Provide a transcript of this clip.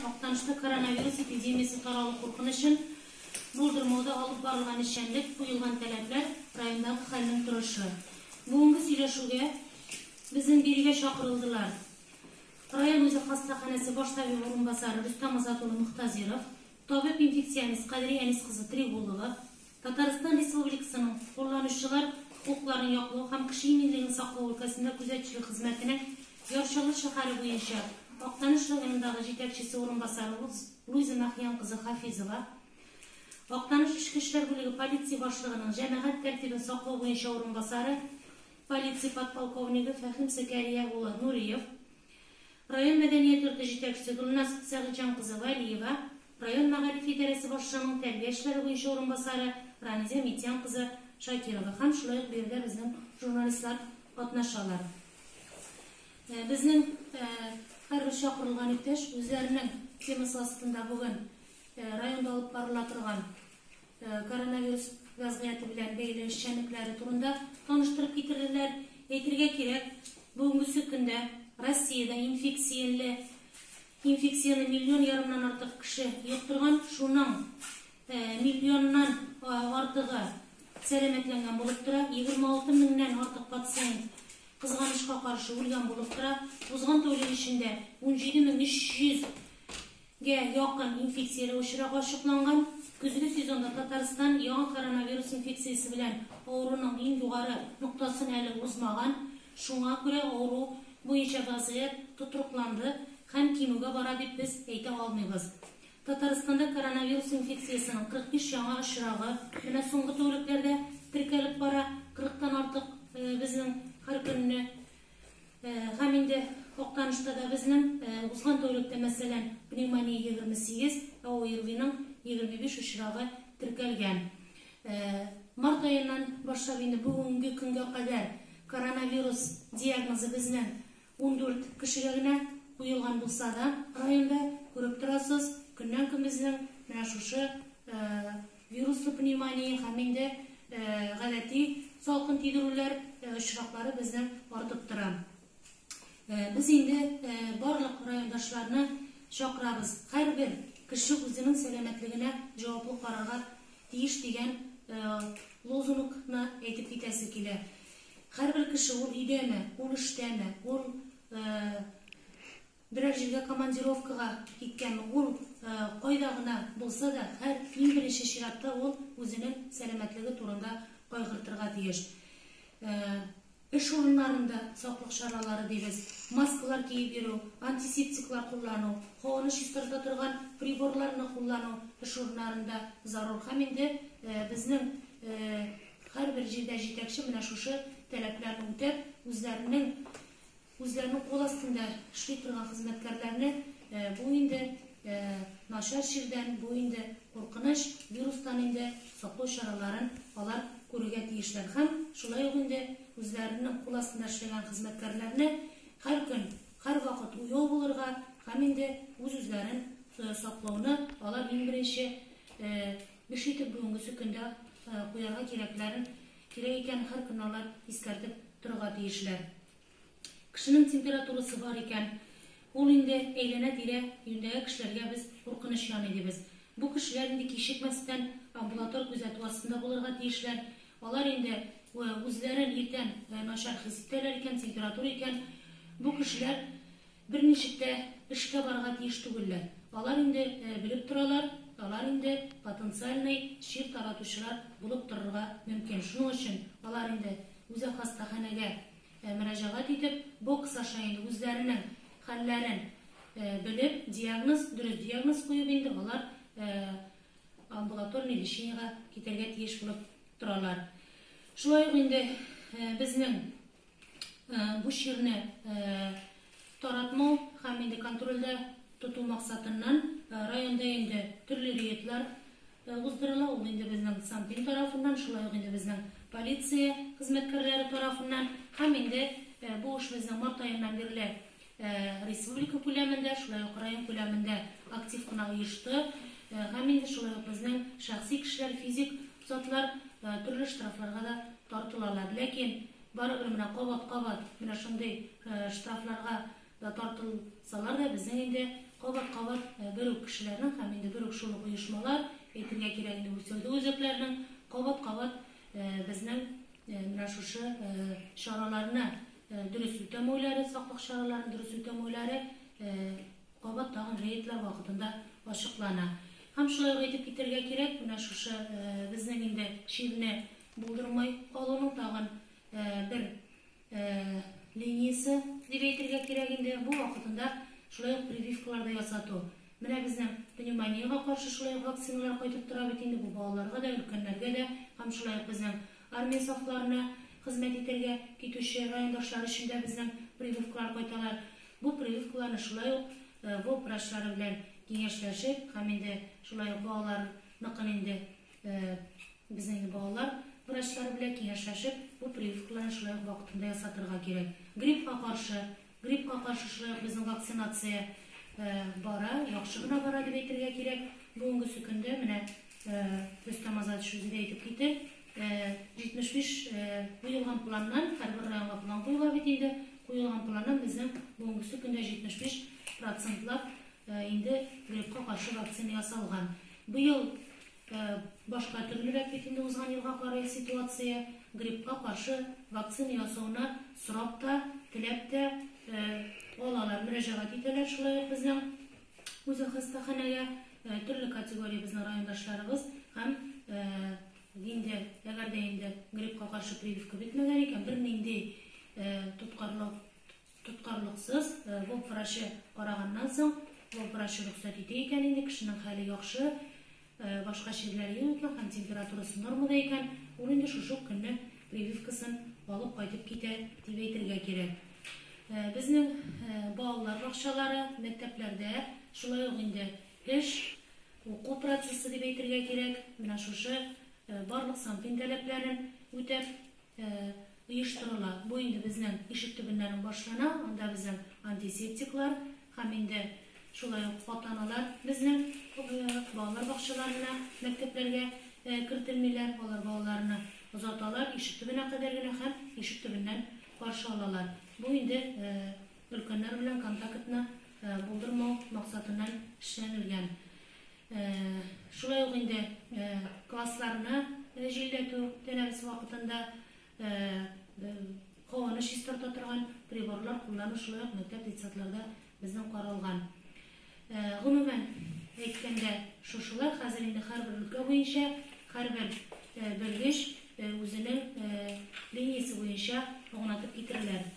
Актанышта коронавирус эпидемиясе таралу куркынычын булдырмауда алып барылган эшчәнлек, куелган таләпләр, райондагы хәлнең торышы. Бүгенге сөйләшүгә безнең бирегә чакырылдылар. Район үзәк хастаханәсе баш табибы урынбасары Рөстәм Азат улы Мөхтазиров, табиб-инфекционист Кадрия Әнис кызы Трегулова, Татарстан Республикасының кулланучылар хокукларын яклау һәм кеше иминлеген саклау өлкәсендә күзәтчелек хезмәтенең Яр Чаллы шәһәре буенча Актаныш районындагы җитәкчесе урынбасары Луиза Мәхьян кызы Хафизова, Актаныш эчке эшләр бүлеге полиция башлыгының җәмәгать тәртибен саклау буенча урынбасары, полиция подполковнигы Фәһим Зәкәрия улы Нуриев, район мәдәният йорты җитәкчесе Гөлназ Сәгыйтҗан кызы Вәлиева, район мәгариф идарәсе башлыгының тәрбия эшләре буенча урынбасары Ранизә Митян кызы Шакирова һәм шулай ук биредә безнең журналистлар катнашалар. Безнең һәрбер чакырылган иптәш үзләренең темасы астында бүген районда алып барыла торган коронавирус вәзгыяте белән бәйле эшчәнлекләре турында таныштырып китерделәр. Әйтергә кирәк, бүгенгесе көндә Россиядә инфекцияле инфекцияне миллион ярымнан артык кеше йоктырган, шуның миллионнан артыгы сәламәтләнгән булып тора, 26 меңнән артык пациент кызганычка каршы үлгән булып тора. Узган тәүлек эчендә 17300 гә якын инфекцияле очрак ачыкланган. Көзге сезонда Татарстан яңа коронавирус инфекциясе белән авыруның иң югары ноктасын әле узмаган. Шуңа күрә авыру буенча вазгыять тотрыкланды һәм кимүгә бара дип без әйтә алмыйбыз. Татарстанда коронавирус инфекциясенең 45 яңа очрагы менә соңгы тәүлекләрдә теркәлеп бара, 40тан артык безнең һәр көнне. Һәм инде Актанышта да безнең узган тәүлектә, мәсәлән, пневмония 28, ә ОРВИның 25 очрагы теркәлгән. Март аеннан башлап инде бүгенге көнгә кадәр коронавирус диагнозы безнең 14 кешегә генә куелган булса да, районда күреп торасыз, көннән-көн безнең менә шушы вируслы пневмония һәм инде гадәти салкын тидерүләр очраклары безнең артып тора. Без инде барлык райондашларны чакырабыз. Һәрбер кеше үзенең сәламәтлегенә җаваплы карарга тиеш дигән лозунгны әйтеп китәсе килә. Һәрбер кеше ул өйдәме, ул эштәме, ул берәр җиргә командировкага киткәнме, ул кайда гына булса да, һәр иң беренче чиратта ул үзенең сәламәтлеге турында кайгыртырга тиеш. Эш урыннарында саклык чаралары дибез, маскалар киеп йөрү, антисептиклар куллану, һаваны чистарта торган приборларны куллану эш урыннарында зарур. Һәм инде безнең һәрбер җирдә җитәкче менә шушы таләпләрне үтәп, үзләренең Үзләренең кул астында эшли торган хезмәткәрләрне бу инде начар чирдән, бу инде куркыныч вирустан инде саклау чараларын алар күрергә тиешләр. Һәм шулай ук инде үзләренең кул астында эшләгән хезмәткәрләрне һәр көн, һәрвакыт уяу булырга һәм инде үз-үзләрен саклауны алар иң беренче эш итеп бүгенгесе көндә куярга кирәкләрен, кирәк икәнен һәр көнне алар искәртеп торырга тиешләр. Кешенең температурасы бар икән, ул инде әйләнә-тирә юньдәге кешеләргә без куркыныч яный дибез. Бу кешеләр инде кичекмәстән амбулатор күзәтү астында булырга тиешләр. Алар инде үзләрен иртән начар хис итәләр икән, температура икән, бу кешеләр берничек тә эшкә барырга тиеш түгелләр. Алар инде белеп торалар, алар инде потенциальный чир таратучылар булып торырга мөмкин. Шуның өчен алар инде үзәк хастаханәгә мөрәҗәгать итеп, бокс аша инде үзләренең хәлләрен белеп, диагноз, дөрес диагноз куеп инде алар амбулаторный лечениегә китәргә тиеш булып торалар. Шулай ук инде безнең бу чирне таратмау һәм инде контрольдә тоту максатыннан районда инде төрле рейдлар уздырыла. Ул инде безнең СанПин тарафыннан, шулай ук инде безнең полиция хезмәткәрләре тарафыннан һәм инде бу эш безнең март аеннан бирле республика күләмендә, шулай ук район күләмендә актив кына оешты. Һәм инде шулай ук безнең шәхси кешеләр, физик затлар төрле штрафларга да тартылалар. Ләкин барыбер менә кабат-кабат менә шундый штрафларга да тартылсалар да, безнең инде кабат-кабат бер үк кешеләрнең һәм инде бер үк шул ук оешмалар, әйтергә кирәк инде бу сәүдә үзәкләренең кабат-кабат безнең менә шушы чараларны дөрес үтәмәүләре, саклык чараларын дөрес үтәмәүләре кабат тагын рейдлар вакытында ачыклана. Һәм шулай ук әйтеп китәргә кирәк, менә шушы безнең инде чирне булдырмый калуның тагын бер линиясе дип әйтергә кирәк инде, бу вакытында шулай ук прививкалар да ясату. Менә безнең пневмониягә каршы шулай ук вакциналар кайтып тора бит инде, бу балаларга да, өлкәннәргә дә, һәм шулай ук безнең армия сафларына хезмәт итәргә китүче райондашлар өчен дә безнең прививкалар кайталар. Бу прививкаларны шулай ук ВОП врачлары белән киңәшләшеп, һәм инде шулай ук балаларныкын инде безнең инде балалар врачлары белән киңәшләшеп, бу прививкаларны шулай ук вакытында ясатырга кирәк. Гриппка каршы шулай ук безнең вакцинация бара, яхшы гына бара дип әйтергә кирәк. Бүгенгесе көндә менә Рөстәм Азатович үзе дә әйтеп китте, 75 куелган планнан, һәрбер районга план куела бит инде, куелган планнан безнең бүгенгесе көндә 75 процентлап инде гриппка каршы вакцина ясалган. Быел башка төрлерәк бит инде узган елга карый ситуация, гриппка каршы вакцина ясауны сорап та, теләп тә алалар, мөрәҗәгать итәләр шулай ук безнең үзәк хастаханәгә төрле категория безнең райондашларыбыз һәм инде әгәр дә инде гриппка каршы прививка бетмәгән икән, бернинди тоткарлыксыз ВОП врачы караганнан соң, ВОП врачы рөхсәт итә икән инде, кешенең хәле яхшы, башка чирләре юк икән һәм температурасы нормада икән, ул инде шушы ук көнне прививкасын алып кайтып китә дип әйтергә кирәк. Безнең балалар бакчалары, мәктәпләрдә шулай ук инде эш, уку процессы дип әйтергә кирәк. Менә шушы барлык санпин таләпләрен үтәп оештырыла. Бу инде безнең ишек төбеннән башлана, анда безнең антисептиклар һәм инде шулай ук ата-аналар безнең балалар бакчаларына, мәктәпләргә кертелмиләр, алар балаларны озаталар ишек төбенә кадәр генә һәм ишек төбеннән каршы алалар. Бу инде өлкәннәр белән контактны булдырмау максатыннан эшләнелгән. Шулай ук инде классларны җилләтү тәнәфес вакытында һаваны чистарта торган приборлар куллану шулай ук мәктәп детсадларда безнең каралган. Гомумән әйткәндә, шушылар хәзер инде һәрбер өлкә буенча һәрбер белгеч үзенең линиясе буенча аңлатып китерәләр.